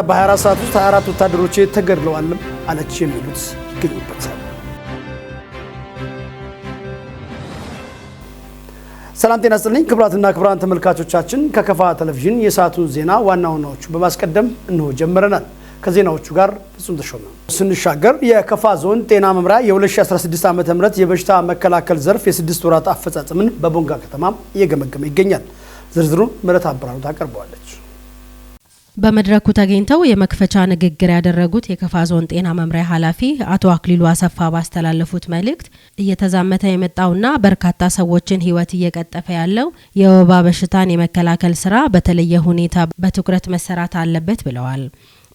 በ24 ሰዓት ውስጥ 24 ወታደሮች ተገድለዋልም አለች የሚሉት ይገኙበታል። ሰላም ጤና ይስጥልኝ ክቡራትና ክቡራን ተመልካቾቻችን፣ ከከፋ ቴሌቪዥን የሰዓቱን ዜና ዋና ዋናዎቹ በማስቀደም እነሆ ጀምረናል። ከዜናዎቹ ጋር ፍጹም ተሾመ። ስንሻገር የከፋ ዞን ጤና መምሪያ የ2016 ዓ.ም የበሽታ መከላከል ዘርፍ የ6 ወራት አፈጻጸምን በቦንጋ ከተማ እየገመገመ ይገኛል። ዝርዝሩን ምህረት አብራሩ ታቀርበዋለች። በመድረኩ ተገኝተው የመክፈቻ ንግግር ያደረጉት የከፋ ዞን ጤና መምሪያ ኃላፊ አቶ አክሊሉ አሰፋ ባስተላለፉት መልእክት እየተዛመተ የመጣውና በርካታ ሰዎችን ሕይወት እየቀጠፈ ያለው የወባ በሽታን የመከላከል ስራ በተለየ ሁኔታ በትኩረት መሰራት አለበት ብለዋል።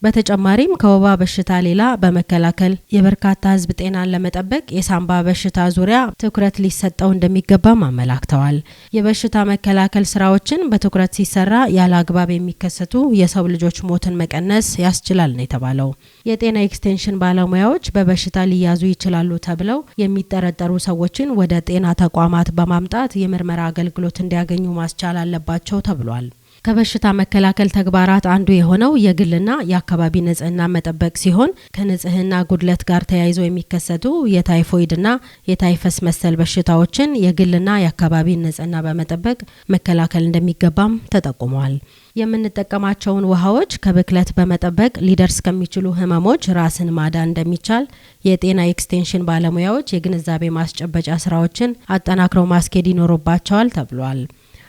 በተጨማሪም ከወባ በሽታ ሌላ በመከላከል የበርካታ ሕዝብ ጤናን ለመጠበቅ የሳምባ በሽታ ዙሪያ ትኩረት ሊሰጠው እንደሚገባም አመላክተዋል። የበሽታ መከላከል ስራዎችን በትኩረት ሲሰራ ያለ አግባብ የሚከሰቱ የሰው ልጆች ሞትን መቀነስ ያስችላል ነው የተባለው። የጤና ኤክስቴንሽን ባለሙያዎች በበሽታ ሊያዙ ይችላሉ ተብለው የሚጠረጠሩ ሰዎችን ወደ ጤና ተቋማት በማምጣት የምርመራ አገልግሎት እንዲያገኙ ማስቻል አለባቸው ተብሏል። ከበሽታ መከላከል ተግባራት አንዱ የሆነው የግልና የአካባቢ ንጽህና መጠበቅ ሲሆን፣ ከንጽህና ጉድለት ጋር ተያይዞ የሚከሰቱ የታይፎይድና የታይፈስ መሰል በሽታዎችን የግልና የአካባቢ ንጽህና በመጠበቅ መከላከል እንደሚገባም ተጠቁመዋል። የምንጠቀማቸውን ውሃዎች ከብክለት በመጠበቅ ሊደርስ ከሚችሉ ህመሞች ራስን ማዳን እንደሚቻል የጤና ኤክስቴንሽን ባለሙያዎች የግንዛቤ ማስጨበጫ ስራዎችን አጠናክረው ማስኬድ ይኖርባቸዋል ተብሏል።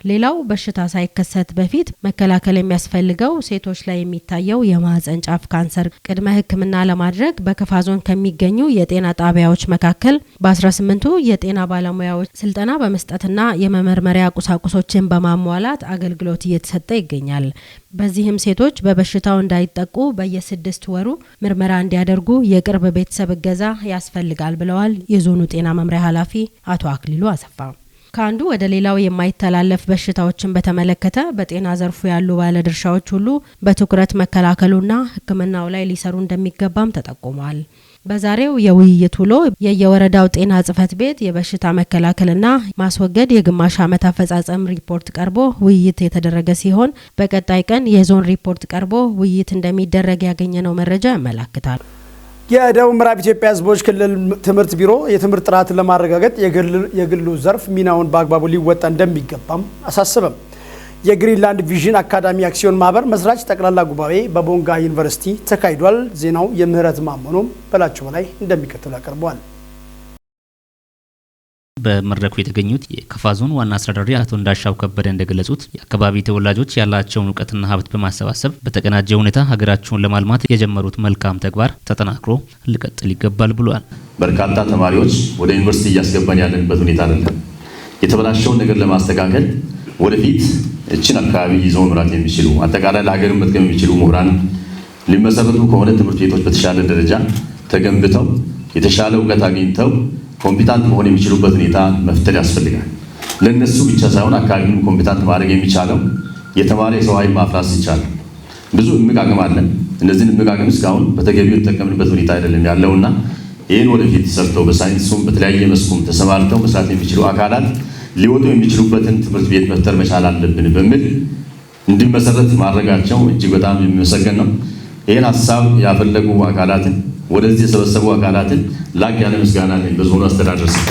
ሌላው በሽታ ሳይከሰት በፊት መከላከል የሚያስፈልገው ሴቶች ላይ የሚታየው የማህጸን ጫፍ ካንሰር ቅድመ ሕክምና ለማድረግ በከፋ ዞን ከሚገኙ የጤና ጣቢያዎች መካከል በ18ቱ የጤና ባለሙያዎች ስልጠና በመስጠትና የመመርመሪያ ቁሳቁሶችን በማሟላት አገልግሎት እየተሰጠ ይገኛል። በዚህም ሴቶች በበሽታው እንዳይጠቁ በየ6 ወሩ ምርመራ እንዲያደርጉ የቅርብ ቤተሰብ እገዛ ያስፈልጋል ብለዋል የዞኑ ጤና መምሪያ ኃላፊ አቶ አክሊሉ አሰፋ። ከአንዱ ወደ ሌላው የማይተላለፍ በሽታዎችን በተመለከተ በጤና ዘርፉ ያሉ ባለድርሻዎች ሁሉ በትኩረት መከላከሉና ሕክምናው ላይ ሊሰሩ እንደሚገባም ተጠቁሟል። በዛሬው የውይይት ውሎ የየወረዳው ጤና ጽሕፈት ቤት የበሽታ መከላከልና ማስወገድ የግማሽ ዓመት አፈጻጸም ሪፖርት ቀርቦ ውይይት የተደረገ ሲሆን፣ በቀጣይ ቀን የዞን ሪፖርት ቀርቦ ውይይት እንደሚደረግ ያገኘነው መረጃ ያመላክታል። የደቡብ ምዕራብ ኢትዮጵያ ሕዝቦች ክልል ትምህርት ቢሮ የትምህርት ጥራትን ለማረጋገጥ የግሉ ዘርፍ ሚናውን በአግባቡ ሊወጣ እንደሚገባም አሳሰበም። የግሪንላንድ ቪዥን አካዳሚ አክሲዮን ማህበር መስራች ጠቅላላ ጉባኤ በቦንጋ ዩኒቨርሲቲ ተካሂዷል። ዜናው የምህረት ማመኖም በላቸው በላይ እንደሚከተለው ያቀርበዋል። በመድረኩ የተገኙት የከፋ ዞን ዋና አስተዳዳሪ አቶ እንዳሻው ከበደ እንደገለጹት፣ የአካባቢ ተወላጆች ያላቸውን እውቀትና ሀብት በማሰባሰብ በተቀናጀ ሁኔታ ሀገራቸውን ለማልማት የጀመሩት መልካም ተግባር ተጠናክሮ ሊቀጥል ይገባል ብሏል። በርካታ ተማሪዎች ወደ ዩኒቨርሲቲ እያስገባን ያለንበት ሁኔታ አይደለም። የተበላሸውን ነገር ለማስተካከል ወደፊት እችን አካባቢ ይዘው መምራት የሚችሉ፣ አጠቃላይ ለሀገር መጥቀም የሚችሉ ምሁራን ሊመሰረቱ ከሆነ፣ ትምህርት ቤቶች በተሻለ ደረጃ ተገንብተው የተሻለ እውቀት አግኝተው competent መሆን የሚችሉበት ሁኔታ መፍጠር ያስፈልጋል። ለእነሱ ብቻ ሳይሆን አካባቢውን competent ማድረግ የሚቻለው የተማረ የሰው ኃይል ማፍራት ሲቻል። ብዙ እምቅ አቅም አለን። እነዚህን እምቅ አቅም እስካሁን በተገቢው የተጠቀምንበት ሁኔታ አይደለም ያለውና ይህን ወደፊት ሰርተው በሳይንሱም በተለያየ መስኩም ተሰማርተው መስራት የሚችሉ አካላት ሊወጡ የሚችሉበትን ትምህርት ቤት መፍጠር መቻል አለብን በሚል እንዲመሰረት ማድረጋቸው እጅግ በጣም የሚመሰገን ነው። ይህን ሀሳብ ያፈለቁ አካላትን፣ ወደዚህ የሰበሰቡ አካላትን ላቅ ያለ ምስጋና አለኝ በዞኑ አስተዳደር ስም።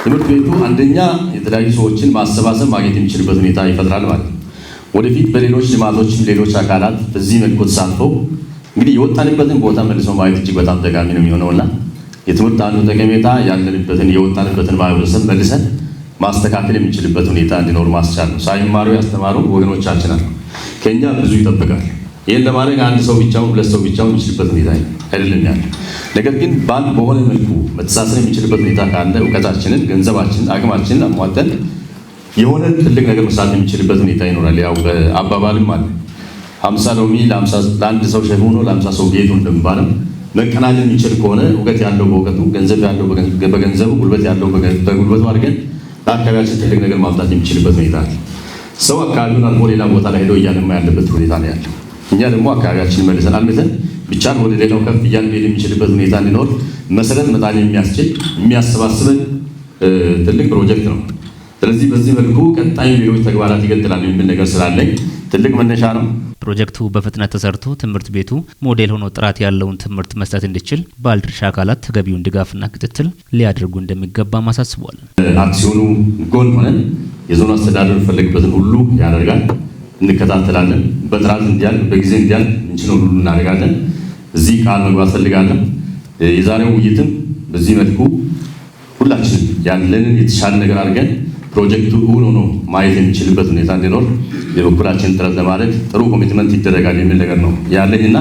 ትምህርት ቤቱ አንደኛ የተለያዩ ሰዎችን ማሰባሰብ ማግኘት የሚችልበት ሁኔታ ይፈጥራል ማለት ነው። ወደፊት በሌሎች ልማቶችም ሌሎች አካላት በዚህ መልኩ ተሳትፈው እንግዲህ የወጣንበትን ቦታ መልሶ ማየት እጅግ በጣም ጠቃሚ ነው የሚሆነውና የትምህርት አንዱ ጠቀሜታ ያለንበትን የወጣንበትን ማህበረሰብ መልሰን ማስተካከል የሚችልበት ሁኔታ እንዲኖር ማስቻል ነው። ሳይማሩ ያስተማሩ ወገኖቻችን አሉ። ከኛ ብዙ ይጠብቃል። ይህን ለማድረግ አንድ ሰው ብቻውን፣ ሁለት ሰው ብቻውን የሚችልበት ሁኔታ አይደለም ያለ። ነገር ግን በአንድ በሆነ መልኩ መተሳሰር የሚችልበት ሁኔታ ካለ እውቀታችንን፣ ገንዘባችንን፣ አቅማችንን አሟጠን የሆነ ትልቅ ነገር መስራት የሚችልበት ሁኔታ ይኖራል። ያው አባባልም አለ፣ 50 ሎሚ ለአንድ ሰው ሸክሙ ነው፣ ለ50 ሰው ጌጡ እንደሚባለው፣ መቀናጀት የሚችል ከሆነ እውቀት ያለው በእውቀቱ፣ ገንዘብ ያለው በገንዘቡ፣ ጉልበት ያለው በጉልበቱ አድርገን ለአካባቢያችን ትልቅ ነገር ማምጣት የሚችልበት ሁኔታ አለ። ሰው አካባቢውን አልፎ ሌላ ቦታ ላይ ሄዶ እያለማ ያለበት ሁኔታ ነው ያለው። እኛ ደግሞ አካባቢያችንን መልሰን አልምተን ብቻን ወደ ሌላው ከፍ እያልን መሄድ የሚችልበት ሁኔታ እንዲኖር መሰረት መጣል የሚያስችል የሚያሰባስበን ትልቅ ፕሮጀክት ነው። ስለዚህ በዚህ መልኩ ቀጣይ ሌሎች ተግባራት ይቀጥላሉ የሚል ነገር ስላለኝ ትልቅ መነሻ ነው። ፕሮጀክቱ በፍጥነት ተሰርቶ ትምህርት ቤቱ ሞዴል ሆኖ ጥራት ያለውን ትምህርት መስጠት እንዲችል ባለድርሻ አካላት ተገቢውን ድጋፍና ክትትል ሊያደርጉ እንደሚገባም አሳስቧል። አክሲዮኑ ጎን ሆነን የዞኑ አስተዳደር የሚፈልግበትን ሁሉ ያደርጋል፣ እንከታተላለን። በጥራት እንዲያልቅ፣ በጊዜ እንዲያልቅ እንችለው ሁሉ እናደርጋለን። እዚህ ቃል መግባት ፈልጋለን። የዛሬው ውይይትም በዚህ መልኩ ሁላችንም ያለንን የተሻለ ነገር አድርገን ፕሮጀክቱ እውን ሆኖ ማየት የሚችልበት ሁኔታ እንዲኖር የበኩላችን ጥረት ለማድረግ ጥሩ commitment ይደረጋል የሚል ነገር ነው ያለኝና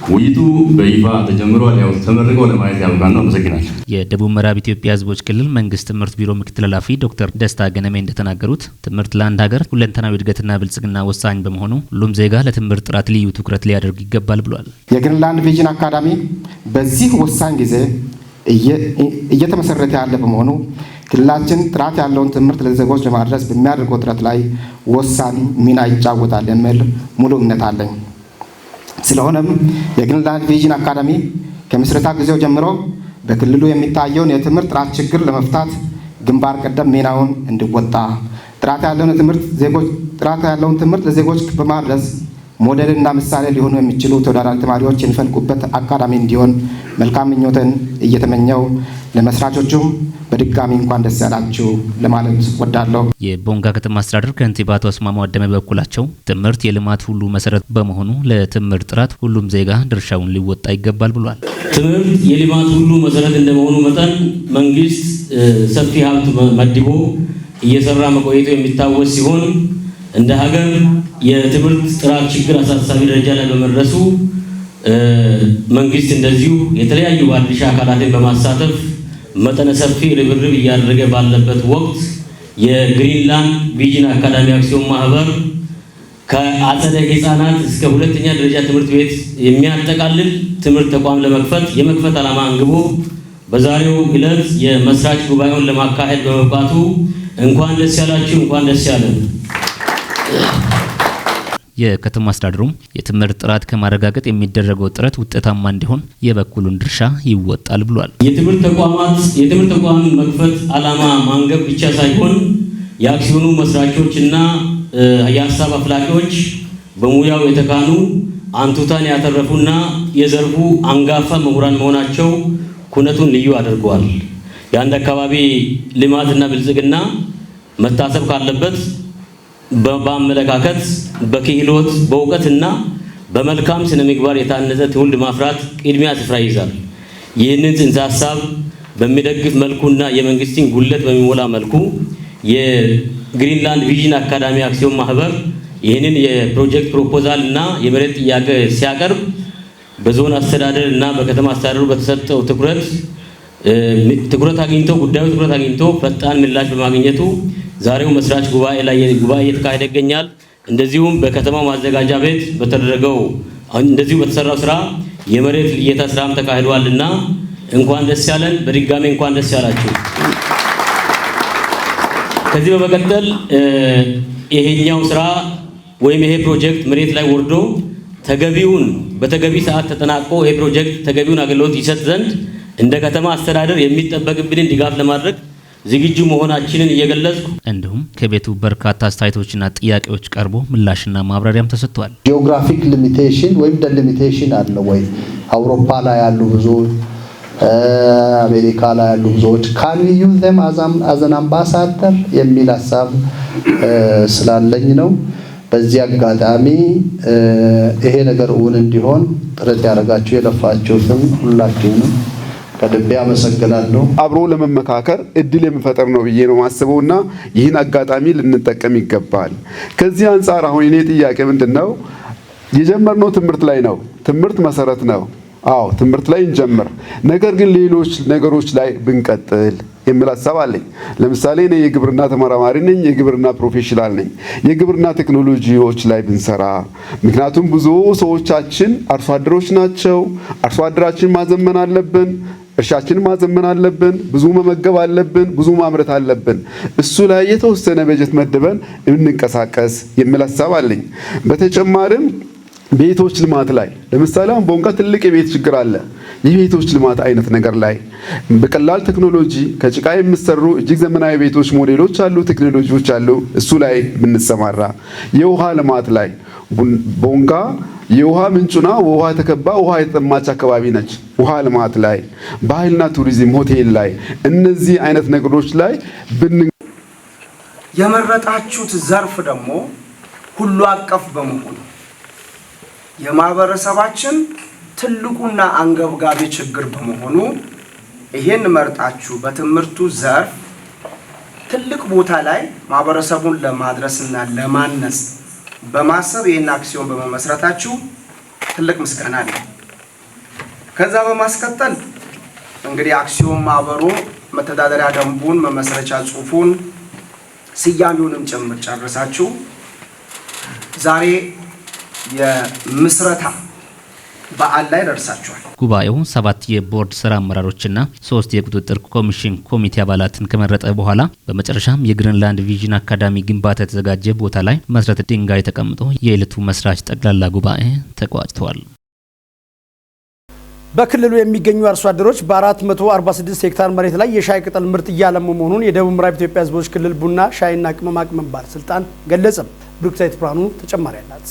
ውይይቱ በይፋ ተጀምሯል። ያው ተመርቆ ለማየት ያብቃን ነው። አመሰግናለሁ። የደቡብ ምዕራብ ኢትዮጵያ ሕዝቦች ክልል መንግስት ትምህርት ቢሮ ምክትል ኃላፊ ዶክተር ደስታ ገነሜ እንደተናገሩት ትምህርት ለአንድ ሀገር ሁለንተናዊ እድገትና ብልጽግና ወሳኝ በመሆኑ ሁሉም ዜጋ ለትምህርት ጥራት ልዩ ትኩረት ሊያደርግ ይገባል ብሏል። የግሪንላንድ ቪዥን አካዳሚ በዚህ ወሳኝ ጊዜ እየተመሰረተ ያለ በመሆኑ ክልላችን ጥራት ያለውን ትምህርት ለዜጎች ለማድረስ በሚያደርገው ጥረት ላይ ወሳኝ ሚና ይጫወታል የሚል ሙሉ እምነት አለኝ። ስለሆነም የግሪንላንድ ቪዥን አካዳሚ ከምስረታ ጊዜው ጀምሮ በክልሉ የሚታየውን የትምህርት ጥራት ችግር ለመፍታት ግንባር ቀደም ሚናውን እንዲወጣ፣ ጥራት ያለውን ትምህርት ለዜጎች በማድረስ ሞዴልና ምሳሌ ሊሆኑ የሚችሉ ተወዳዳሪ ተማሪዎች የሚፈልቁበት አካዳሚ እንዲሆን መልካም ምኞትን እየተመኘሁ ለመስራቾቹም በድጋሚ እንኳን ደስ ያላችሁ ለማለት እወዳለሁ። የቦንጋ ከተማ አስተዳደር ከንቲባ አቶ አስማማው አደመ በበኩላቸው ትምህርት የልማት ሁሉ መሰረት በመሆኑ ለትምህርት ጥራት ሁሉም ዜጋ ድርሻውን ሊወጣ ይገባል ብሏል። ትምህርት የልማት ሁሉ መሰረት እንደመሆኑ መጠን መንግስት ሰፊ ሀብት መድቦ እየሰራ መቆየቱ የሚታወስ ሲሆን፣ እንደ ሀገር የትምህርት ጥራት ችግር አሳሳቢ ደረጃ ላይ በመድረሱ መንግስት እንደዚሁ የተለያዩ ባለድርሻ አካላትን በማሳተፍ መጠነ ሰፊ ርብርብ እያደረገ ባለበት ወቅት የግሪንላንድ ቪዥን አካዳሚ አክሲዮን ማህበር ከአጸደ ህጻናት እስከ ሁለተኛ ደረጃ ትምህርት ቤት የሚያጠቃልል ትምህርት ተቋም ለመክፈት የመክፈት ዓላማ አንግቦ በዛሬው ዕለት የመስራች ጉባኤውን ለማካሄድ በመብቃቱ እንኳን ደስ ያላችሁ፣ እንኳን ደስ ያለን። የከተማ አስተዳደሩም የትምህርት ጥራት ከማረጋገጥ የሚደረገው ጥረት ውጤታማ እንዲሆን የበኩሉን ድርሻ ይወጣል ብሏል። የትምህርት ተቋም መክፈት ዓላማ ማንገብ ብቻ ሳይሆን የአክሲዮኑ መስራቾች እና የሀሳብ አፍላቂዎች በሙያው የተካኑ፣ አንቱታን ያተረፉና የዘርፉ አንጋፋ ምሁራን መሆናቸው ኩነቱን ልዩ አድርገዋል። የአንድ አካባቢ ልማትና ብልጽግና መታሰብ ካለበት በአመለካከት፣ በክህሎት፣ በእውቀትና በመልካም ስነ ምግባር የታነጸ ትውልድ ማፍራት ቅድሚያ ስፍራ ይይዛል። ይህንን ጽንሰ ሀሳብ በሚደግፍ መልኩና የመንግስትን ጉድለት በሚሞላ መልኩ የግሪንላንድ ቪዥን አካዳሚ አክሲዮን ማህበር ይህንን የፕሮጀክት ፕሮፖዛል እና የመሬት ጥያቄ ሲያቀርብ በዞን አስተዳደር እና በከተማ አስተዳደሩ በተሰጠው ትኩረት ትኩረት አግኝቶ ጉዳዩ ትኩረት አግኝቶ ፈጣን ምላሽ በማግኘቱ ዛሬው መስራች ጉባኤ ላይ ጉባኤ እየተካሄደ ይገኛል። እንደዚሁም በከተማው ማዘጋጃ ቤት በተደረገው እንደዚሁ በተሰራው ስራ የመሬት ልየታ ስራም ተካሂዷልና እንኳን ደስ ያለን። በድጋሚ እንኳን ደስ ያላችሁ። ከዚህ በመቀጠል ይሄኛው ስራ ወይም ይሄ ፕሮጀክት መሬት ላይ ወርዶ ተገቢውን በተገቢ ሰዓት ተጠናቆ ይሄ ፕሮጀክት ተገቢውን አገልግሎት ይሰጥ ዘንድ እንደ ከተማ አስተዳደር የሚጠበቅብንን ድጋፍ ለማድረግ ዝግጁ መሆናችንን እየገለጽኩ እንዲሁም ከቤቱ በርካታ አስተያየቶችና ጥያቄዎች ቀርቦ ምላሽና ማብራሪያም ተሰጥቷል። Geographic limitation ወይም delimitation አለ ወይ? አውሮፓ ላይ ያሉ ብዙዎች፣ አሜሪካ ላይ ያሉ ብዙዎች can we use them as an ambassador የሚል ሀሳብ ስላለኝ ነው። በዚህ አጋጣሚ ይሄ ነገር እውን እንዲሆን ጥረት ያደረጋችሁ የለፋችሁትን ሁላችሁንም ከልቤ አመሰግናለሁ። አብሮ ለመመካከር እድል የሚፈጥር ነው ብዬ ነው ማስበው እና ይህን አጋጣሚ ልንጠቀም ይገባል። ከዚህ አንጻር አሁን የኔ ጥያቄ ምንድን ነው? የጀመርነው ትምህርት ላይ ነው። ትምህርት መሰረት ነው። አዎ፣ ትምህርት ላይ እንጀምር። ነገር ግን ሌሎች ነገሮች ላይ ብንቀጥል የሚል ሀሳብ አለኝ። ለምሳሌ እኔ የግብርና ተመራማሪ ነኝ፣ የግብርና professional ነኝ። የግብርና ቴክኖሎጂዎች ላይ ብንሰራ፣ ምክንያቱም ብዙ ሰዎቻችን አርሶ አደሮች ናቸው። አርሶ አደራችን ማዘመን አለብን። እርሻችንን ማዘመን አለብን። ብዙ መመገብ አለብን። ብዙ ማምረት አለብን። እሱ ላይ የተወሰነ በጀት መድበን እንንቀሳቀስ የሚል ሀሳብ አለኝ። በተጨማሪም ቤቶች ልማት ላይ ለምሳሌ አሁን ቦንጋ ትልቅ የቤት ችግር አለ። የቤቶች ልማት አይነት ነገር ላይ በቀላል ቴክኖሎጂ ከጭቃ የሚሰሩ እጅግ ዘመናዊ ቤቶች ሞዴሎች አሉ፣ ቴክኖሎጂዎች አሉ። እሱ ላይ ብንሰማራ፣ የውሃ ልማት ላይ ቦንጋ የውሃ ምንጩና ውሃ የተከባ ውሃ የተጠማች አካባቢ ነች። ውሃ ልማት ላይ፣ ባህልና ቱሪዝም፣ ሆቴል ላይ እነዚህ አይነት ነገሮች ላይ ብን የመረጣችሁት ዘርፍ ደግሞ ሁሉ አቀፍ በመሆኑ፣ የማህበረሰባችን ትልቁና አንገብጋቢ ችግር በመሆኑ፣ ይሄን መርጣችሁ በትምህርቱ ዘርፍ ትልቅ ቦታ ላይ ማህበረሰቡን ለማድረስና ለማነጽ በማሰብ ይህን አክሲዮን በመመስረታችሁ ትልቅ ምስጋና አለ። ከዛ በማስቀጠል እንግዲህ አክሲዮን ማህበሩ መተዳደሪያ ደንቡን፣ መመስረቻ ጽሑፉን፣ ስያሜውንም ጭምር ጨርሳችሁ ዛሬ የምስረታ በዓል ላይ ደርሳችኋል። ጉባኤው 7 የቦርድ ስራ አመራሮችና 3 የቁጥጥር ኮሚሽን ኮሚቴ አባላትን ከመረጠ በኋላ በመጨረሻም የግሪንላንድ ቪዥን አካዳሚ ግንባታ የተዘጋጀ ቦታ ላይ መሰረተ ድንጋይ ተቀምጦ የዕለቱ መስራች ጠቅላላ ጉባኤ ተቋጭተዋል። በክልሉ የሚገኙ አርሶ አደሮች በ446 ሄክታር መሬት ላይ የሻይ ቅጠል ምርት እያለሙ መሆኑን የደቡብ ምዕራብ ኢትዮጵያ ሕዝቦች ክልል ቡና ሻይና ቅመማ ቅመም ባለስልጣን ገለጸ። ብሩክታይት ብርሃኑ ተጨማሪ አላት።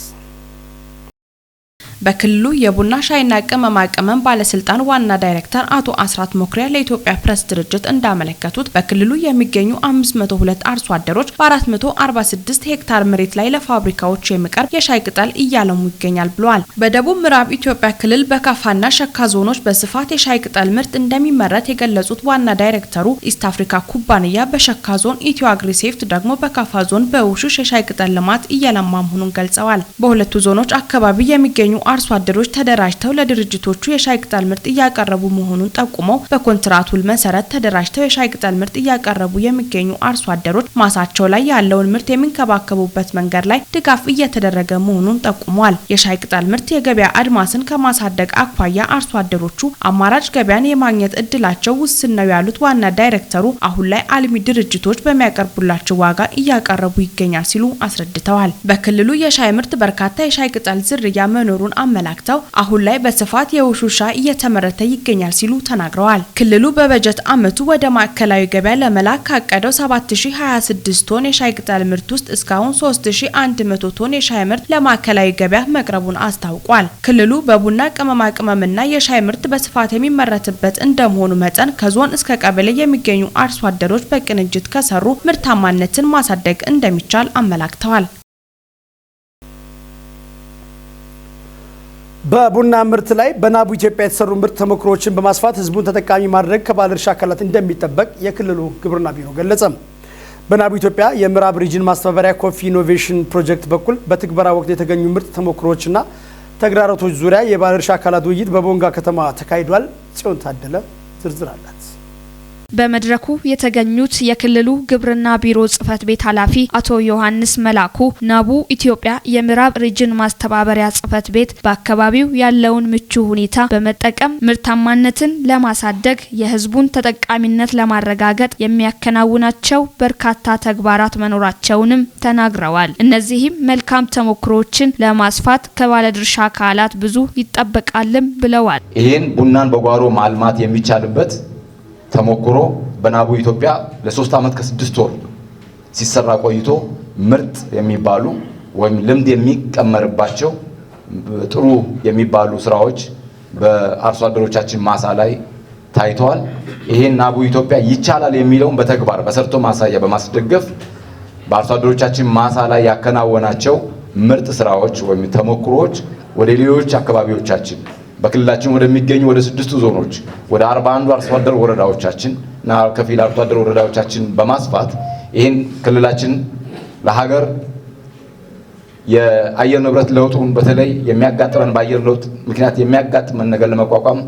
በክልሉ የቡና ሻይና ቅመማ ቅመም ባለስልጣን ዋና ዳይሬክተር አቶ አስራት መኩሪያ ለኢትዮጵያ ፕሬስ ድርጅት እንዳመለከቱት በክልሉ የሚገኙ 502 አርሶ አደሮች በ446 ሄክታር መሬት ላይ ለፋብሪካዎች የሚቀርብ የሻይ ቅጠል እያለሙ ይገኛል ብለዋል። በደቡብ ምዕራብ ኢትዮጵያ ክልል በካፋና ሸካ ዞኖች በስፋት የሻይ ቅጠል ምርት እንደሚመረት የገለጹት ዋና ዳይሬክተሩ ኢስት አፍሪካ ኩባንያ በሸካ ዞን፣ ኢትዮ አግሪሴፍት ደግሞ በካፋ ዞን በውሹሽ የሻይ ቅጠል ልማት እያለማ መሆኑን ገልጸዋል። በሁለቱ ዞኖች አካባቢ የሚገኙ አርሶ አደሮች ተደራጅተው ለድርጅቶቹ የሻይ ቅጠል ምርት እያቀረቡ መሆኑን ጠቁመው በኮንትራት ውል መሰረት ተደራጅተው የሻይ ቅጠል ምርት እያቀረቡ የሚገኙ አርሶ አደሮች ማሳቸው ላይ ያለውን ምርት የሚንከባከቡበት መንገድ ላይ ድጋፍ እየተደረገ መሆኑን ጠቁመዋል። የሻይ ቅጠል ምርት የገበያ አድማስን ከማሳደግ አኳያ አርሶ አደሮቹ አማራጭ ገበያን የማግኘት እድላቸው ውስን ነው ያሉት ዋና ዳይሬክተሩ አሁን ላይ አልሚ ድርጅቶች በሚያቀርቡላቸው ዋጋ እያቀረቡ ይገኛል ሲሉ አስረድተዋል። በክልሉ የሻይ ምርት በርካታ የሻይ ቅጠል ዝርያ መኖሩን አመላክተው አሁን ላይ በስፋት የውሹ ሻይ እየተመረተ ይገኛል ሲሉ ተናግረዋል። ክልሉ በበጀት ዓመቱ ወደ ማዕከላዊ ገበያ ለመላክ ካቀደው 7026 ቶን የሻይ ቅጠል ምርት ውስጥ እስካሁን 3100 ቶን የሻይ ምርት ለማዕከላዊ ገበያ መቅረቡን አስታውቋል። ክልሉ በቡና፣ ቅመማ ቅመምና የሻይ ምርት በስፋት የሚመረትበት እንደመሆኑ መጠን ከዞን እስከ ቀበሌ የሚገኙ አርሶ አደሮች በቅንጅት ከሰሩ ምርታማነትን ማሳደግ እንደሚቻል አመላክተዋል። በቡና ምርት ላይ በናቡ ኢትዮጵያ የተሰሩ ምርጥ ተሞክሮዎችን በማስፋት ህዝቡን ተጠቃሚ ማድረግ ከባለድርሻ አካላት እንደሚጠበቅ የክልሉ ግብርና ቢሮ ገለጸ። በናቡ ኢትዮጵያ የምዕራብ region ማስተባበሪያ Coffee Innovation ፕሮጀክት በኩል በትግበራ ወቅት የተገኙ ምርጥ ተሞክሮዎችና ተግዳሮቶች ዙሪያ የባለድርሻ አካላት ውይይት በቦንጋ ከተማ ተካሂዷል። ጽዮን ታደለ ዝርዝር አላት። በመድረኩ የተገኙት የክልሉ ግብርና ቢሮ ጽህፈት ቤት ኃላፊ አቶ ዮሐንስ መላኩ ናቡ ኢትዮጵያ የምዕራብ region ማስተባበሪያ ጽህፈት ቤት በአካባቢው ያለውን ምቹ ሁኔታ በመጠቀም ምርታማነትን ለማሳደግ፣ የህዝቡን ተጠቃሚነት ለማረጋገጥ የሚያከናውናቸው በርካታ ተግባራት መኖራቸውንም ተናግረዋል። እነዚህም መልካም ተሞክሮዎችን ለማስፋት ከባለድርሻ አካላት ብዙ ይጠበቃልም ብለዋል። ይህን ቡናን በጓሮ ማልማት የሚቻልበት ተሞክሮ በናቡ ኢትዮጵያ ለ3 ዓመት ከ6 ወር ሲሰራ ቆይቶ ምርጥ የሚባሉ ወይም ልምድ የሚቀመርባቸው ጥሩ የሚባሉ ስራዎች በአርሶ አደሮቻችን ማሳ ላይ ታይተዋል። ይሄን ናቡ ኢትዮጵያ ይቻላል የሚለውን በተግባር በሰርቶ ማሳያ በማስደገፍ በአርሶ አደሮቻችን ማሳ ላይ ያከናወናቸው ምርጥ ስራዎች ወይም ተሞክሮዎች ወደ ሌሎች አካባቢዎቻችን በክልላችን ወደሚገኙ ወደ ስድስቱ ዞኖች፣ ወደ 41ዱ አርሶ አደር ወረዳዎቻችን እና ከፊል አርሶ አደር ወረዳዎቻችን በማስፋት ይህን ክልላችን ለሀገር የአየር ንብረት ለውጡን በተለይ የሚያጋጥመን በአየር ለውጥ ምክንያት የሚያጋጥመን ነገር ለመቋቋም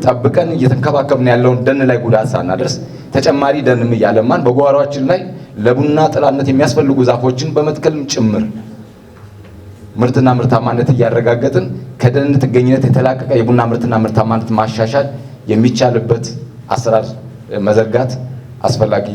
ጠብቀን እየተንከባከብን ያለውን ደን ላይ ጉዳት ሳናደርስ ተጨማሪ ደንም እያለማን በጓሯችን ላይ ለቡና ጥላነት የሚያስፈልጉ ዛፎችን በመትከልም ጭምር ምርትና ምርታማነት እያረጋገጥን ከደን ጥገኝነት የተላቀቀ የቡና ምርትና ምርታማነት ማሻሻል የሚቻልበት አሰራር መዘርጋት አስፈላጊ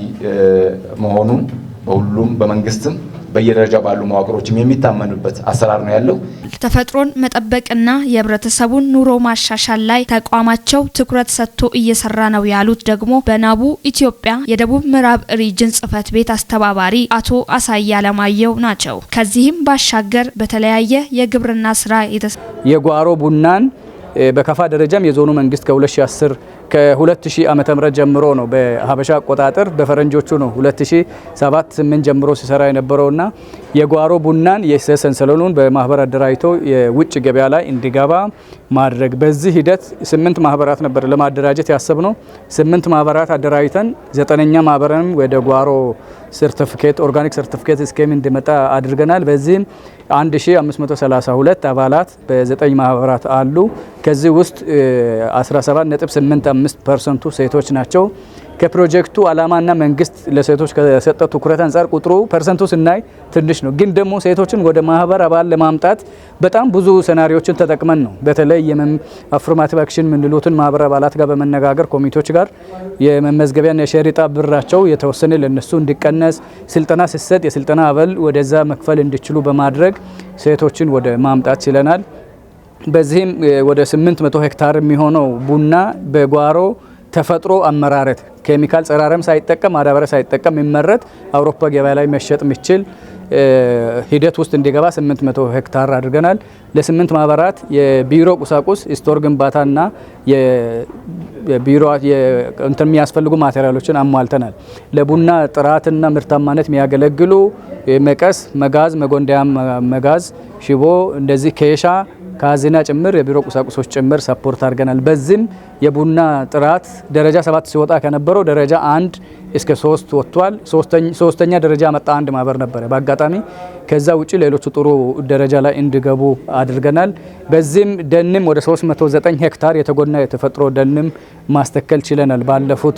መሆኑን በሁሉም በመንግስትም በየደረጃው ባሉ መዋቅሮችም የሚታመኑበት አሰራር ነው ያለው። ተፈጥሮን መጠበቅና የህብረተሰቡን ኑሮ ማሻሻል ላይ ተቋማቸው ትኩረት ሰጥቶ እየሰራ ነው ያሉት ደግሞ በናቡ ኢትዮጵያ የደቡብ ምዕራብ region ጽህፈት ቤት አስተባባሪ አቶ አሳያ አለማየሁ ናቸው። ከዚህም ባሻገር በተለያየ የግብርና ስራ የጓሮ ቡናን በከፋ ደረጃም የዞኑ መንግስት ከ2010 ከ2000 ዓመተ ምህረት ጀምሮ ነው፣ በሀበሻ አቆጣጠር በፈረንጆቹ ነው፣ 2007 8 ጀምሮ ሲሰራ የነበረውና የጓሮ ቡናን የእሴት ሰንሰለቱን በማህበር አደራጅቶ የውጭ ገበያ ላይ እንዲገባ ማድረግ። በዚህ ሂደት 8 ማህበራት ነበር ለማደራጀት ያሰብነው። 8 ማህበራት አደራጅተን 9ኛ ማህበርንም ወደ ጓሮ ሰርቲፊኬት፣ organic certificate scheme እንዲመጣ አድርገናል። በዚህም 1532 አባላት በ9 ማህበራት አሉ። ከዚህ ውስጥ 17.85% ኡ ሴቶች ናቸው። ከፕሮጀክቱ ዓላማና መንግስት ለሴቶች ከሰጠው ትኩረት አንጻር ቁጥሩ percent ኡ ስናይ ትንሽ ነው። ግን ደግሞ ሴቶችን ወደ ማህበር አባል ለማምጣት በጣም ብዙ scenario ዎችን ተጠቅመን ነው። በተለይ affirmative action የምንሉትን ማህበር አባላት ጋር በመነጋገር፣ ኮሚቴዎች ጋር የመመዝገቢያና የሸሪጣ ብራቸው የተወሰነ ለነሱ እንዲቀነስ፣ ስልጠና ሲሰጥ የስልጠና አበል ወደዛ መክፈል እንዲችሉ በማድረግ ሴቶችን ወደ ማምጣት ችለናል። በዚህም ወደ 800 ሄክታር የሚሆነው ቡና በጓሮ ተፈጥሮ አመራረት ኬሚካል ጸረ አረም ሳይጠቀም፣ ማዳበሪያ ሳይጠቀም የሚመረት፣ አውሮፓ ገበያ ላይ መሸጥ የሚችል ሂደት ውስጥ እንዲገባ 800 ሄክታር አድርገናል። ለስምንት ማህበራት የቢሮ ቁሳቁስ፣ store ግንባታና የቢሮ እንትን የሚያስፈልጉ material ኦችን አሟልተናል። ለቡና ጥራትና ምርታማነት የሚያገለግሉ መቀስ፣ መጋዝ፣ መጎንደያ መጋዝ፣ ሽቦ፣ እንደዚህ ኬሻ፣ ካዝና ጭምር የቢሮ ቁሳቁሶች ጭምር support አድርገናል። በዚህም የቡና ጥራት ደረጃ 7 ሲወጣ ከነበረው ደረጃ 1 እስከ 3 ወጥቷል። ሶስተኛ ደረጃ መጣ አንድ ማህበር ነበረ በአጋጣሚ። ከዛ ውጭ ሌሎቹ ጥሩ ደረጃ ላይ እንዲገቡ አድርገናል። በዚህም ደንም ወደ 309 ሄክታር የተጎና የተፈጥሮ ደንም ማስተከል ችለናል። ባለፉት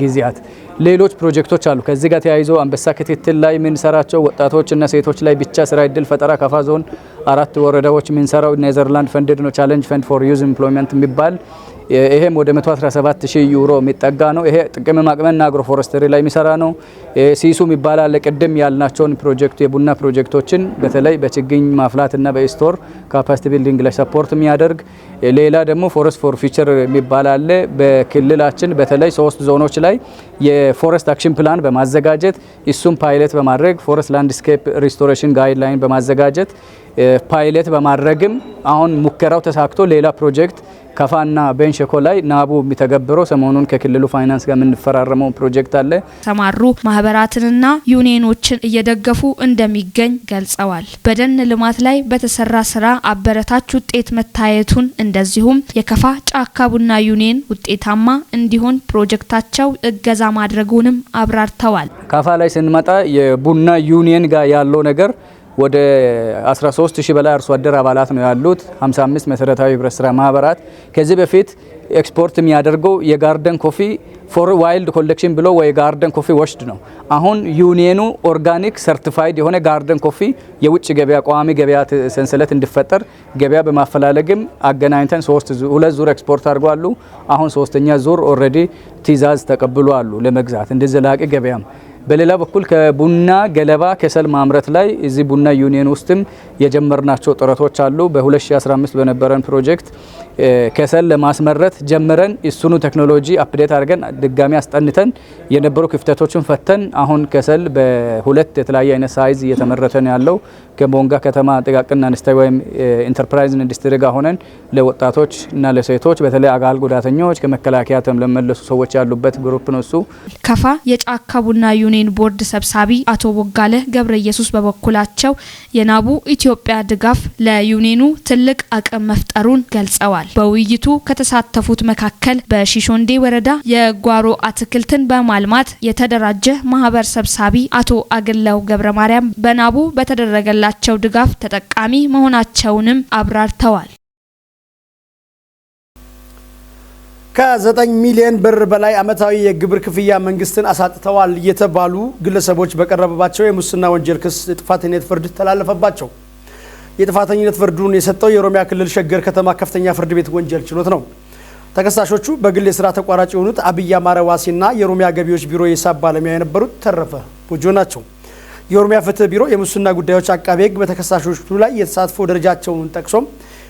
ጊዜያት ሌሎች ፕሮጀክቶች አሉ። ከዚህ ጋር ተያይዞ አንበሳ ክትትል ላይ የምንሰራቸው፣ ወጣቶችና ሴቶች ላይ ብቻ ስራ እድል ፈጠራ ከፋ ዞን አራት ወረዳዎች የምንሰራው ኔዘርላንድ funded ነው። Challenge Fund for Youth Employment የሚባል፣ ይሄም ወደ 117 ሺህ ዩሮ የሚጠጋ ነው። ይሄ ቅመማ ቅመምና agroforestry ላይ የሚሰራ ነው። ሲሱ የሚባል አለ። ቅድም ያልናቸውን ፕሮጀክት የቡና ፕሮጀክቶችን በተለይ በችግኝ ማፍላትና በ store capacity building ላይ support የሚያደርግ። ሌላ ደግሞ Forest for Future የሚባል አለ። በክልላችን በተለይ ሶስት ዞኖች ላይ የ forest action plan በማዘጋጀት፣ እሱም ፓይለት በማድረግ፣ forest landscape restoration guideline በማዘጋጀት ፓይለት በማድረግም አሁን ሙከራው ተሳክቶ ሌላ ፕሮጀክት ከፋና ቤንች ሸኮ ላይ ናቡ የሚተገብረው ሰሞኑን ከክልሉ ፋይናንስ ጋር የምንፈራረመው ፕሮጀክት አለ። ተማሩ ማህበራትንና ዩኒየኖችን እየደገፉ እንደሚገኝ ገልጸዋል። በደን ልማት ላይ በተሰራ ስራ አበረታች ውጤት መታየቱን እንደዚሁም የከፋ ጫካ ቡና ዩኒየን ውጤታማ እንዲሆን ፕሮጀክታቸው እገዛ ማድረጉንም አብራርተዋል። ካፋ ላይ ስንመጣ የቡና ዩኒየን ጋር ያለው ነገር ወደ 13 ሺህ በላይ አርሶ አደር አባላት ነው ያሉት። 55 መሰረታዊ ህብረት ስራ ማህበራት። ከዚህ በፊት ኤክስፖርት የሚያደርገው የ garden coffee for wild collection ብሎ ወይ garden coffee washed ነው። አሁን ዩኒየኑ organic certified የሆነ garden coffee የውጭ ገበያ ቋሚ ገበያ ሰንሰለት እንዲፈጠር ገበያ በማፈላለግም አገናኝተን ሶስት ሁለት ዙር ኤክስፖርት አድርጓሉ። አሁን ሶስተኛ ዙር already ትዕዛዝ ተቀብሏሉ ለመግዛት እንደ ዘላቂ ገበያም። በሌላ በኩል ከቡና ገለባ ከሰል ማምረት ላይ እዚህ ቡና ዩኒየን ውስጥም የጀመርናቸው ጥረቶች አሉ። በ2015 በነበረን ፕሮጀክት ከሰል ለማስመረት ጀምረን እሱኑ ቴክኖሎጂ update አድርገን ድጋሚ አስጠንተን የነበሩ ክፍተቶችን ፈተን አሁን ከሰል በሁለት የተለያየ አይነት size እየተመረተ ነው ያለው። ከቦንጋ ከተማ ጥቃቅንና አነስተኛ ወይም ኢንተርፕራይዝ ኢንዱስትሪ ጋር ሆነን ለወጣቶች እና ለሴቶች፣ በተለይ አካል ጉዳተኞች፣ ከመከላከያ ለመለሱ ሰዎች ያሉበት group ነው እሱ። ከፋ የጫካ ቡና ዩኒየን ቦርድ ሰብሳቢ አቶ ቦጋለ ገብረ ኢየሱስ በበኩላቸው የናቡ ኢትዮጵያ ድጋፍ ለዩኒየኑ ትልቅ አቅም መፍጠሩን ገልጸዋል። በውይይቱ ከተሳተፉት መካከል በሺሾንዴ ወረዳ የጓሮ አትክልትን በማልማት የተደራጀ ማህበር ሰብሳቢ አቶ አግለው ገብረ ማርያም በናቡ በተደረገላቸው ድጋፍ ተጠቃሚ መሆናቸውንም አብራርተዋል። ከ9 ሚሊዮን ብር በላይ ዓመታዊ የግብር ክፍያ መንግስትን አሳጥተዋል የተባሉ ግለሰቦች በቀረበባቸው የሙስና ወንጀል ክስ የጥፋተኝነት ፍርድ ተላለፈባቸው። የጥፋተኝነት ፍርዱን የሰጠው የኦሮሚያ ክልል ሸገር ከተማ ከፍተኛ ፍርድ ቤት ወንጀል ችሎት ነው። ተከሳሾቹ በግል የስራ ተቋራጭ የሆኑት አብይ አማረ ዋሴና የኦሮሚያ ገቢዎች ቢሮ የሂሳብ ባለሙያ የነበሩት ተረፈ ቦጆ ናቸው። የኦሮሚያ ፍትህ ቢሮ የሙስና ጉዳዮች አቃቤ ሕግ በተከሳሾቹ ላይ የተሳትፎ ደረጃቸውን ጠቅሶ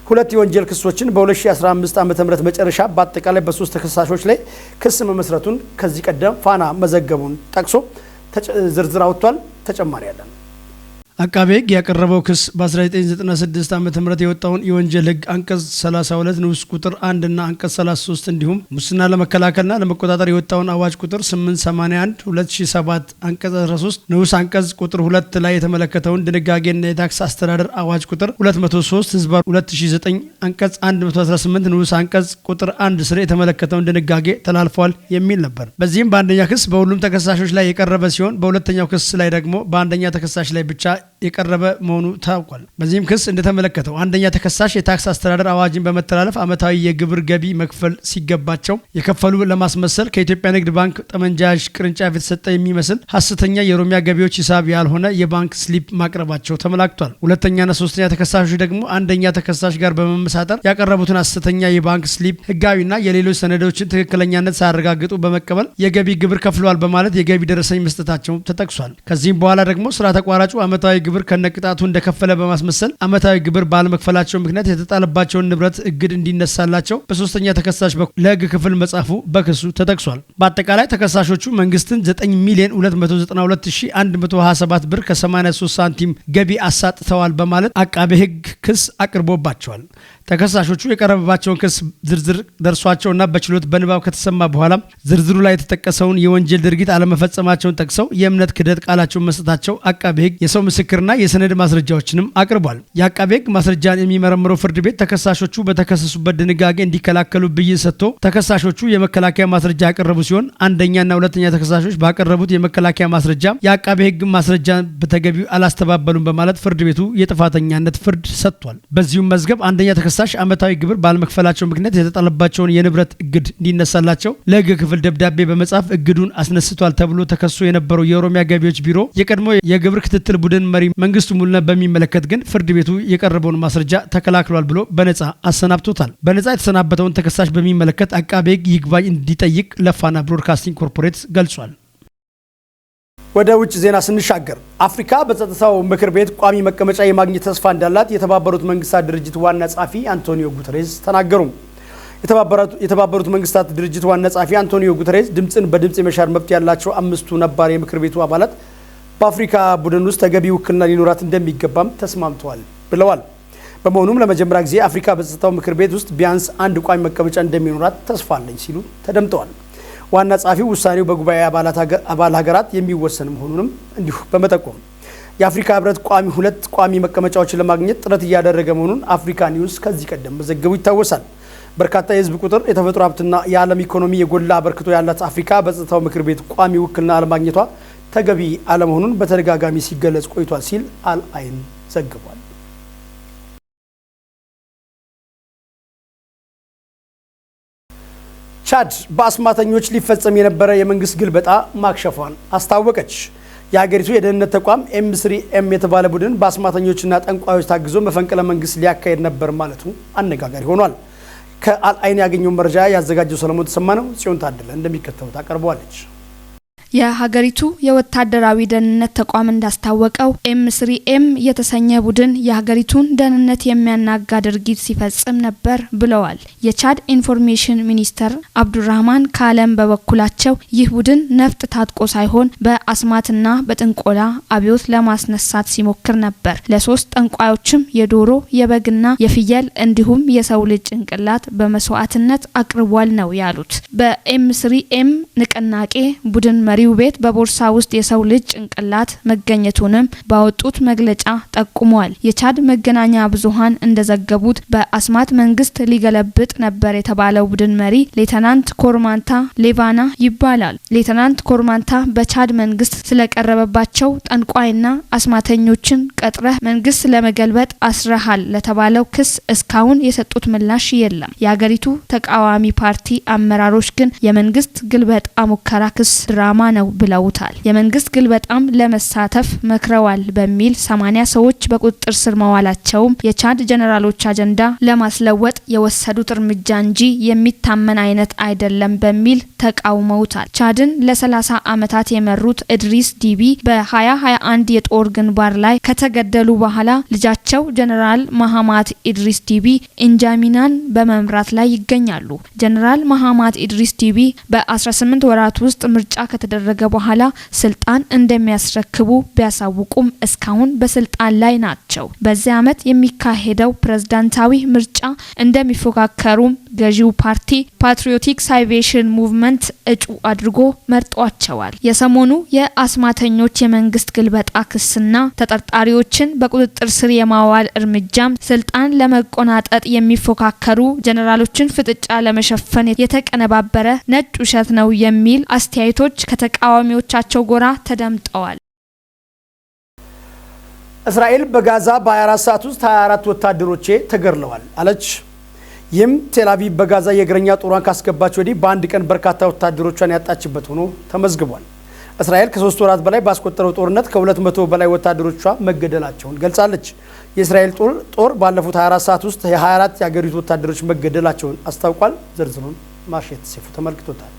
ሁለት የወንጀል ክሶችን በ2015 ዓ.ም መጨረሻ በአጠቃላይ በ3 ተከሳሾች ላይ ክስ መመስረቱን ከዚህ ቀደም ፋና መዘገቡን ጠቅሶ ዝርዝር አውጥቷል። ተጨማሪ ያለን አቃቤ ሕግ ያቀረበው ክስ በ1996 ዓ.ም የወጣውን የወንጀል ሕግ አንቀጽ 32 ንዑስ ቁጥር 1 እና አንቀጽ 33 እንዲሁም ሙስና ለመከላከልና ለመቆጣጠር የወጣውን አዋጅ ቁጥር 881 2007 አንቀጽ 13 ንዑስ አንቀጽ ቁጥር 2 ላይ የተመለከተውን ድንጋጌና የታክስ አስተዳደር አዋጅ ቁጥር 203 ህዝባ 2009 አንቀጽ 118 ንዑስ አንቀጽ ቁጥር 1 ስር የተመለከተውን ድንጋጌ ተላልፏል የሚል ነበር። በዚህም በአንደኛ ክስ በሁሉም ተከሳሾች ላይ የቀረበ ሲሆን በሁለተኛው ክስ ላይ ደግሞ በአንደኛ ተከሳሽ ላይ ብቻ የቀረበ መሆኑ ታውቋል። በዚህም ክስ እንደተመለከተው አንደኛ ተከሳሽ የታክስ አስተዳደር አዋጅን በመተላለፍ ዓመታዊ የግብር ገቢ መክፈል ሲገባቸው የከፈሉ ለማስመሰል ከኢትዮጵያ ንግድ ባንክ ጠመንጃ ያዥ ቅርንጫፍ የተሰጠ የሚመስል ሐሰተኛ የኦሮሚያ ገቢዎች ሂሳብ ያልሆነ የባንክ slip ማቅረባቸው ተመላክቷል። ሁለተኛና ሶስተኛ ተከሳሾች ደግሞ አንደኛ ተከሳሽ ጋር በመመሳጠር ያቀረቡትን ሐሰተኛ የባንክ slip ሕጋዊና የሌሎች ሰነዶችን ትክክለኛነት ሳያረጋግጡ በመቀበል የገቢ ግብር ከፍለዋል በማለት የገቢ ደረሰኝ መስጠታቸው ተጠቅሷል። ከዚህም በኋላ ደግሞ ስራ ተቋራጩ ዓመታዊ ግብር ከነቅጣቱ እንደከፈለ በማስመሰል ዓመታዊ ግብር ባለመክፈላቸው ምክንያት የተጣለባቸውን ንብረት እግድ እንዲነሳላቸው በሶስተኛ ተከሳሽ በኩል ለሕግ ክፍል መጻፉ በክሱ ተጠቅሷል። በአጠቃላይ ተከሳሾቹ መንግስትን 9,292,127 ብር ከ83 ሳንቲም ገቢ አሳጥተዋል በማለት አቃቤ ሕግ ክስ አቅርቦባቸዋል። ተከሳሾቹ የቀረበባቸውን ክስ ዝርዝር ደርሷቸውና በችሎት በንባብ ከተሰማ በኋላ ዝርዝሩ ላይ የተጠቀሰውን የወንጀል ድርጊት አለመፈጸማቸውን ጠቅሰው የእምነት ክህደት ቃላቸውን መስጠታቸው አቃቤ ሕግ የሰው ምስክርና የሰነድ ማስረጃዎችንም አቅርቧል። የአቃቤ ሕግ ማስረጃን የሚመረምረው ፍርድ ቤት ተከሳሾቹ በተከሰሱበት ድንጋጌ እንዲከላከሉ ብይን ሰጥቶ ተከሳሾቹ የመከላከያ ማስረጃ ያቀረቡ ሲሆን አንደኛና ሁለተኛ ተከሳሾች ባቀረቡት የመከላከያ ማስረጃ የአቃቤ ሕግ ማስረጃ በተገቢው አላስተባበሉም በማለት ፍርድ ቤቱ የጥፋተኛነት ፍርድ ሰጥቷል። በዚሁም መዝገብ አንደኛ ተከሳሽ ዓመታዊ ግብር ባለመክፈላቸው ምክንያት የተጣለባቸውን የንብረት እግድ እንዲነሳላቸው ለሕግ ክፍል ደብዳቤ በመጻፍ እግዱን አስነስቷል ተብሎ ተከሶ የነበረው የኦሮሚያ ገቢዎች ቢሮ የቀድሞ የግብር ክትትል ቡድን መሪ መንግስቱ ሙሉነህ በሚመለከት ግን ፍርድ ቤቱ የቀረበውን ማስረጃ ተከላክሏል ብሎ በነጻ አሰናብቶታል። በነጻ የተሰናበተውን ተከሳሽ በሚመለከት አቃቤ ሕግ ይግባኝ እንዲጠይቅ ለፋና ብሮድካስቲንግ ኮርፖሬት ገልጿል። ወደ ውጭ ዜና ስንሻገር አፍሪካ በጸጥታው ምክር ቤት ቋሚ መቀመጫ የማግኘት ተስፋ እንዳላት የተባበሩት መንግስታት ድርጅት ዋና ጸሐፊ አንቶኒዮ ጉተሬዝ ተናገሩ። የተባበሩት መንግስታት ድርጅት ዋና ጸሐፊ አንቶኒዮ ጉተሬዝ ድምፅን በድምፅ የመሻር መብት ያላቸው አምስቱ ነባር የምክር ቤቱ አባላት በአፍሪካ ቡድን ውስጥ ተገቢ ውክልና ሊኖራት እንደሚገባም ተስማምተዋል ብለዋል። በመሆኑም ለመጀመሪያ ጊዜ አፍሪካ በጸጥታው ምክር ቤት ውስጥ ቢያንስ አንድ ቋሚ መቀመጫ እንደሚኖራት ተስፋ አለኝ ሲሉ ተደምጠዋል። ዋና ጸሐፊው ውሳኔው በጉባኤ አባል ሀገራት የሚወሰን መሆኑንም እንዲሁ በመጠቆም የአፍሪካ ህብረት ሁለት ቋሚ መቀመጫዎችን ለማግኘት ጥረት እያደረገ መሆኑን አፍሪካ ኒውስ ከዚህ ቀደም መዘገቡ ይታወሳል። በርካታ የህዝብ ቁጥር፣ የተፈጥሮ ሀብትና የዓለም ኢኮኖሚ የጎላ አበርክቶ ያላት አፍሪካ በጸጥታው ምክር ቤት ቋሚ ውክልና አለማግኘቷ ተገቢ አለመሆኑን በተደጋጋሚ ሲገለጽ ቆይቷል ሲል አልአይን ዘግቧል። ቻድ በአስማተኞች ሊፈጸም የነበረ የመንግስት ግልበጣ ማክሸፏን አስታወቀች። የሀገሪቱ የደህንነት ተቋም M3M የተባለ ቡድን በአስማተኞችና ጠንቋዮች ታግዞ መፈንቅለ መንግስት ሊያካሄድ ነበር ማለቱ አነጋጋሪ ሆኗል። ከአልአይን ያገኘውን መረጃ ያዘጋጀው ሰለሞን ተሰማ ነው። ጽዮን ታደለ እንደሚከተለው ታቀርበዋለች። የሀገሪቱ የወታደራዊ ደህንነት ተቋም እንዳስታወቀው M3M የተሰኘ ቡድን የሀገሪቱን ደህንነት የሚያናጋ ድርጊት ሲፈጽም ነበር ብለዋል። የቻድ information ሚኒስተር አብዱራህማን ካለም በበኩላቸው ይህ ቡድን ነፍጥ ታጥቆ ሳይሆን በአስማትና በጥንቆላ አብዮት ለማስነሳት ሲሞክር ነበር። ለሶስት ጠንቋዮችም የዶሮ፣ የበግና የፍየል እንዲሁም የሰው ልጅ ጭንቅላት በመስዋዕትነት አቅርቧል ነው ያሉት። በ M3M ንቅናቄ ቡድን መሪ ቤት በቦርሳ ውስጥ የሰው ልጅ ጭንቅላት መገኘቱንም ባወጡት መግለጫ ጠቁመዋል። የቻድ መገናኛ ብዙሃን እንደዘገቡት በአስማት መንግስት ሊገለብጥ ነበር የተባለው ቡድን መሪ ሌተናንት ኮርማንታ ሌቫና ይባላል። ሌተናንት ኮርማንታ በቻድ መንግስት ስለቀረበባቸው ጠንቋይና አስማተኞችን ቀጥረህ መንግስት ለመገልበጥ አስረሃል ለተባለው ክስ እስካሁን የሰጡት ምላሽ የለም። የሀገሪቱ ተቃዋሚ ፓርቲ አመራሮች ግን የመንግስት ግልበጣ ሙከራ ክስ ድራማ ነው ብለውታል። የመንግስት ግልበጣም ለመሳተፍ መክረዋል በሚል 80 ሰዎች በቁጥጥር ስር መዋላቸውም የቻድ ጀነራሎች አጀንዳ ለማስለወጥ የወሰዱት እርምጃ እንጂ የሚታመን አይነት አይደለም በሚል ተቃውመውታል። ቻድን ለ30 ዓመታት የመሩት እድሪስ ዲቢ በ2021 የጦር ግንባር ላይ ከተገደሉ በኋላ ልጃቸው ጀነራል ማሃማት ኢድሪስ ዲቢ ኢንጃሚናን በመምራት ላይ ይገኛሉ። ጀነራል ማሃማት ኢድሪስ ዲቢ በ18 ወራት ውስጥ ምርጫ ከተደረገ በኋላ ስልጣን እንደሚያስረክቡ ቢያሳውቁም እስካሁን በስልጣን ላይ ናቸው። በዚህ ዓመት የሚካሄደው ፕሬዝዳንታዊ ምርጫ እንደሚፎካከሩም ገዢው ፓርቲ Patriotic Salvation Movement እጩ አድርጎ መርጧቸዋል። የሰሞኑ የአስማተኞች የመንግስት ግልበጣ ክስና ተጠርጣሪዎችን በቁጥጥር ስር የማዋል እርምጃም ስልጣን ለመቆናጠጥ የሚፎካከሩ ጀነራሎችን ፍጥጫ ለመሸፈን የተቀነባበረ ነጭ ውሸት ነው የሚል አስተያየቶች ከተቃዋሚዎቻቸው ጎራ ተደምጠዋል። እስራኤል በጋዛ በ24 ሰዓት ውስጥ 24 ወታደሮቼ ተገድለዋል አለች። ይህም ቴል አቪቭ በጋዛ የእግረኛ ጦሯን ካስገባች ወዲህ በአንድ ቀን በርካታ ወታደሮቿን ያጣችበት ሆኖ ተመዝግቧል። እስራኤል ከ3 ወራት በላይ ባስቆጠረው ጦርነት ከ200 በላይ ወታደሮቿ መገደላቸውን ገልጻለች። የእስራኤል ጦር ባለፉት 24 ሰዓት ውስጥ የ24 የአገሪቱ ወታደሮች መገደላቸውን አስታውቋል። ዝርዝሩን ማርሼት ሴፉ ተመልክቶታል።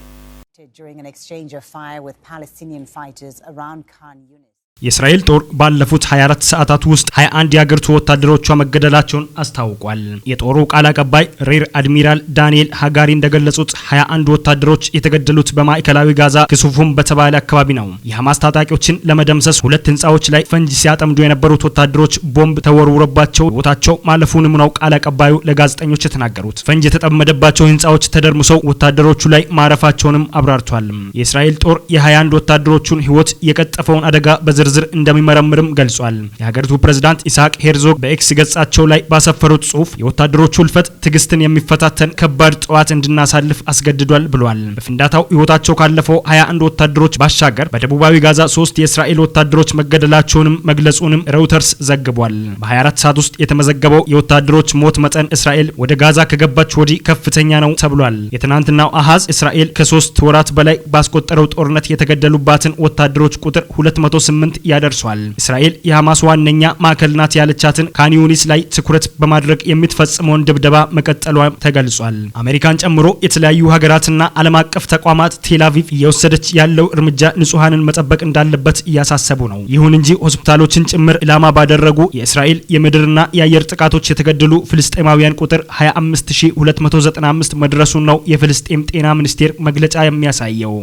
During an exchange of fire with Palestinian fighters around Khan Yunis. የእስራኤል ጦር ባለፉት 24 ሰዓታት ውስጥ 21 የአገሪቱ ወታደሮቿ መገደላቸውን አስታውቋል። የጦሩ ቃል አቀባይ ሪር አድሚራል ዳንኤል ሃጋሪ እንደገለጹት 21 ወታደሮች የተገደሉት በማዕከላዊ ጋዛ ክሱፉም በተባለ አካባቢ ነው። የሐማስ ታጣቂዎችን ለመደምሰስ ሁለት ህንፃዎች ላይ ፈንጂ ሲያጠምዱ የነበሩት ወታደሮች ቦምብ ተወርውሮባቸው ሕይወታቸው ማለፉንም ነው ቃል አቀባዩ ለጋዜጠኞች የተናገሩት። ፈንጂ የተጠመደባቸው ህንፃዎች ተደርምሰው ወታደሮቹ ላይ ማረፋቸውንም አብራርቷል። የእስራኤል ጦር የ21 ወታደሮቹን ሕይወት የቀጠፈውን አደጋ በዝርዝር እንደሚመረምርም ገልጿል። የሀገሪቱ ፕሬዝዳንት ኢስሐቅ ሄርዞግ በኤክስ ገጻቸው ላይ ባሰፈሩት ጽሁፍ የወታደሮቹ ህልፈት ትዕግስትን የሚፈታተን ከባድ ጠዋት እንድናሳልፍ አስገድዷል ብሏል። በፍንዳታው ህይወታቸው ካለፈው 21 ወታደሮች ባሻገር በደቡባዊ ጋዛ ሶስት የእስራኤል ወታደሮች መገደላቸውንም መግለጹንም ሮይተርስ ዘግቧል። በ24 ሰዓት ውስጥ የተመዘገበው የወታደሮች ሞት መጠን እስራኤል ወደ ጋዛ ከገባች ወዲህ ከፍተኛ ነው ተብሏል። የትናንትናው አሃዝ እስራኤል ከ3 ወራት በላይ ባስቆጠረው ጦርነት የተገደሉባትን ወታደሮች ቁጥር 208 ያደርሷል። እስራኤል የሐማስ ዋነኛ ማዕከል ናት ያለቻትን ካን ዩኒስ ላይ ትኩረት በማድረግ የምትፈጽመውን ድብደባ መቀጠሏ ተገልጿል። አሜሪካን ጨምሮ የተለያዩ ሀገራትና ዓለም አቀፍ ተቋማት ቴል አቪቭ እየወሰደች ያለው እርምጃ ንጹሐንን መጠበቅ እንዳለበት እያሳሰቡ ነው። ይሁን እንጂ ሆስፒታሎችን ጭምር ኢላማ ባደረጉ የእስራኤል የምድርና የአየር ጥቃቶች የተገደሉ ፍልስጤማውያን ቁጥር 25295 መድረሱን ነው የፍልስጤም ጤና ሚኒስቴር መግለጫ የሚያሳየው።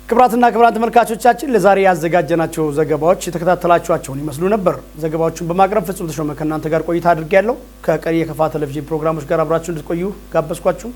ክቡራትና ክቡራን ተመልካቾቻችን፣ ለዛሬ ያዘጋጀናቸው ዘገባዎች የተከታተላችኋቸውን ይመስሉ ነበር። ዘገባዎቹን በማቅረብ ፍጹም ተሾመ ከእናንተ ጋር ቆይታ አድርጌያለሁ። ከቀሪ የከፋ ቴሌቪዥን ፕሮግራሞች ጋር አብራችሁ እንድትቆዩ ጋበዝኳችሁ።